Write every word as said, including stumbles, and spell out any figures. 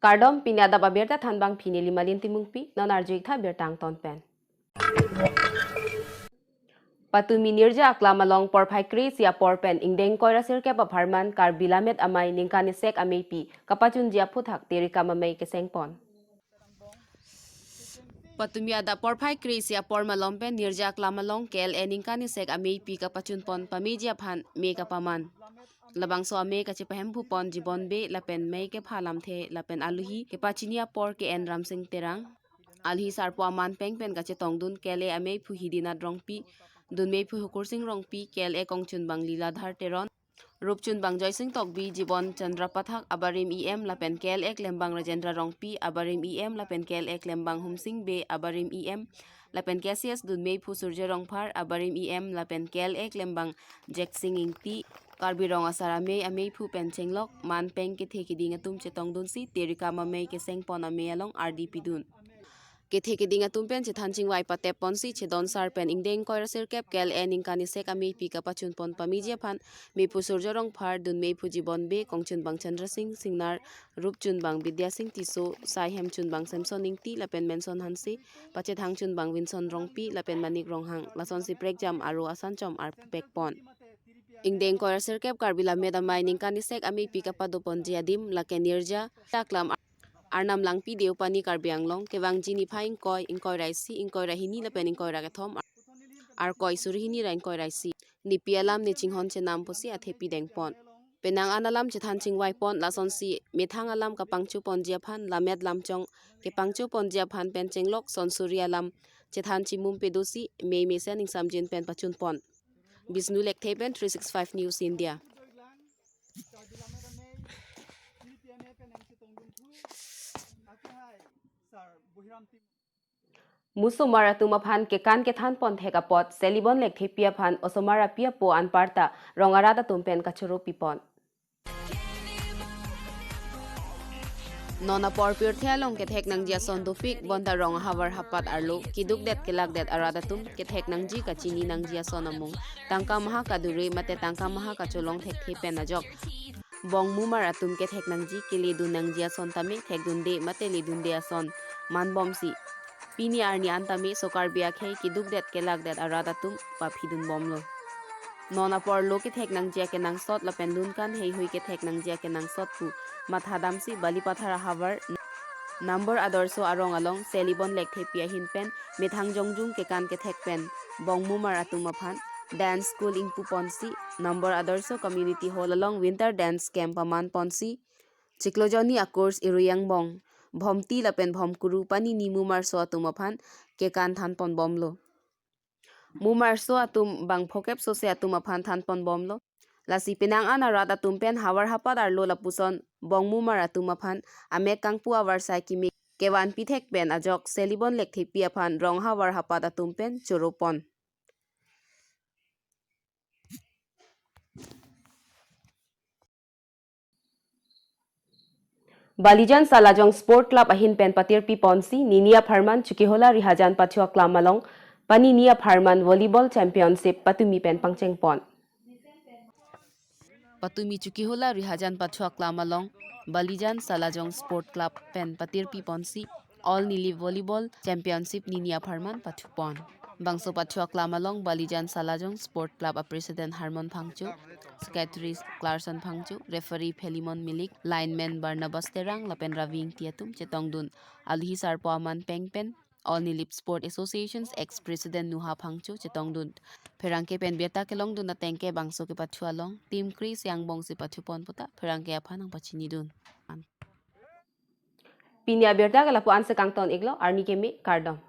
Kardom, pini adap abirta thanbang pini Limalin Timungpi, non arju-ik tha birta angton pen. Patumi nirja aklam along porphai kre-isi apor pen ingdeng ingkoi ra sirkep apharman Karbi Lammet Amei ningkan isek ameipi kapachunji aphuthak Terika Mamei kesengpon. Patumi adap porphai kre-isi apor malom pen nirja aklam along K L A ningkan isek ameipi kapachunpon pameji aphan mei kapaman. Labangso amei kachepahemphupon Jibon Bey lapen mei kepha lamthe lapen alohi kepachini apor K N Ramsing Terang. Alohi sarpo aman peng pen kachetongdun K L A ameiphu Hidinath Rongpi, dunmeiphu Hukursing Rongpi, K L A kongchunbang Liladhar Teron, rupchunbang Joysing Tokbi, Jibon Chandra Pathak abarim E M lapen K L A klembang Rajendra Rongpi abarim E M lapen K L A klembang Humsing Bey abarim E M lapen K C S dunmeiphu Surjya Rongphar abarim E M lapen K L A klembang Jacksing Ingti, Karbi Rong Asar Amei ameiphu pen chenglok man peng kethe keding atum chetongdunsi Terika Mamei kesengpon amei along ardi pidun. Kethe keding atum pen chethan chingvai patepponsi chedon sar pen ingdeng ingkoi ra sirkep K L A ningkan isek ameipi kapachunpon pameji aphan meiphu Surjya Rongphar, dunmeiphu Jibon Bey, kongchunbang Chandra Sing Singnar, rupchunbang Bidya Sing Tisso, saihemchunbang Samson Ingti lapen Menson Hanse, pachethangchunbang Vinson Rongpi lapen Manik Ronghang, lasonsi prekjam aro asanchom arpekpon. Ingdeng ingkoi ra sirkep Karbi Lammet Amei ningkan isek ameipi kapadoponji adim lake nirja aklam Arnam Langpi Deopani Karbi Anglong kevangji niphai ingkoi, ingkoi ra isi, ingkoi ra hini lapen ingkoi ra kethom, Arkoi suri hini ra ingkoi ra isi, nepi alam nechinghon chenam pusi athepi dengpon. Penang an alam chethan chingvaipon, lasonsi methang alam kapangchoponji aphan Lammet Lamchong kepangchoponji aphan pen chenglok son suri alam chethan chimum pedosi mei mesen ingsamjin pen pachunpon. Bishnu Lekthe pen three six five News India. Musomar atum aphan kekan kethanpon thek apot Selibon Lekthepi aphan osomar api apo anparta rong arat atum pen kachoro pipon. Non apor pirthe along kethek nangji ason dopik bonta rong ahavar hapat arlo kedukdet kelakdet arat atum kethek nangji kachini nangji ason amung tangka maha kadure mate tangka maha kacholong thekthe pen ajok bongmumar atum kethek nangji keledun nangji ason tame thekdunde mate ledunde ason manbomsi pini arni an tame so Karbi akhei kedukdet kelakdet arat atum paphidunbomlo. Non apor lo kethek nangji akenangsot lapen lunkan heihui kethek nangji akenangsot pu mathadamsi Balipathar ahavar Nambor Adorsho arong along Selibon Lekthepi ahin pen methang jongjung kekan kethek pen bongmumar atum aphan dance school ingpuponsi Nambor Adorsho Community Hall along winter dance camp pamanponsi chiklo jonni a-course irui angbong Bhomti lapen Bhomkuru panini mumarso atum aphan kekan thanponbomlo. Mumarso atum bang phokep sose atum aphan thanponbomlo. Lasi penang an arat atum pen havar hapat arlo lapuson bongmumar atum aphan amek kangpu avarsai keme kevanpi thek pen ajok Selibon Lekthepi aphan rong havar hapat atum pen choropon. Balijan Salajong Sport Club ahin pen patirpiponsi nini apharman Chokihola Rihajan Pathu Aklam along panini apharman volleyball championship patumi pen pangchengpon. Patumi Chokihola Rihajan Pathu Aklam along Balijan Salajong Sport Club pen patirpiponsi All Nilip Volleyball Championship nini apharman pathupon. Bangso Pathu Aklam along Balijan Salajong Sport Club a-President Harmon Phangcho, Secretary Clarkson Phangcho, Referee Philemon Milik, Lineman Barnabas Terang lapen Ravi Ingti atum chetongdun. Alohi sarpo aman peng pen All Nilip Sport Association's ex-president Nuha Phangcho chetongdun. Pherangke pen birta kelongdun atengke bangso kepathu along team kre-isi angbongsi pathupon puta pherangke aphan nangpachinidun. Pini abirta ke lapu-an si kangton-iklo, arni keme, kardom.